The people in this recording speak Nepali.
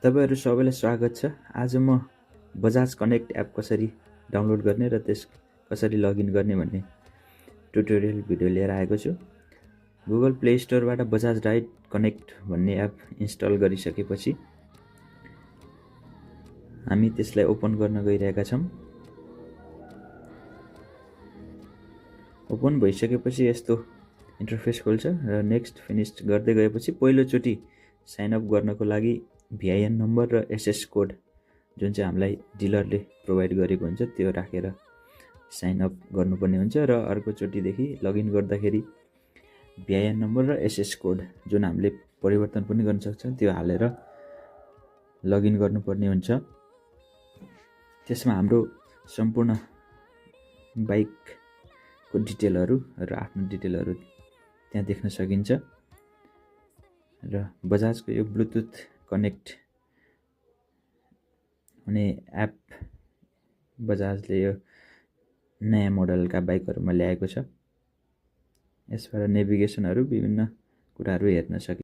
तपाईहरु सबैलाई स्वागत छ। आज म बजाज कनेक्ट एप कसरी डाउनलोड गर्ने र त्यस कसरी लगइन गर्ने भन्ने ट्युटोरियल भिडियो लिएर आएको छु। गुगल प्ले स्टोरबाट बजाज राइड कनेक्ट भन्ने एप इन्स्टल गरिसकेपछि हामी त्यसलाई ओपन गर्न गइरहेका छौं। ओपन भइसकेपछि यस्तो इन्टरफेस खोल्छ र नेक्स्ट फिनिश गर्दै गएपछि पहिलो चोटी साइन अप गर्नको लागि VIN नम्बर र SS कोड जुन चाहिँ हामीलाई डिलरले प्रोवाइड गरेको हुन्छ त्यो राखेर साइन अप गर्नुपर्ने हुन्छ र अर्को चोटीदेखि लगइन गर्दाखेरि VIN नम्बर र SS कोड जुन हामीले परिवर्तन पनि गर्न सक्छ त्यो हालेर लगइन गर्नुपर्ने हुन्छ। त्यसमा हाम्रो सम्पूर्ण बाइकको डिटेलहरु र आफ्नो डिटेलहरु त्यहाँ देख्न सकिन्छ र बजाजको यो ब्लुटुथ कनेक्ट हुने एप बजाजले यो नयाँ मोडलका बाइकहरुमा ल्याएको छ। यसबाट नेभिगेसनहरु विभिन्न कुराहरु हेर्न सकिन्छ।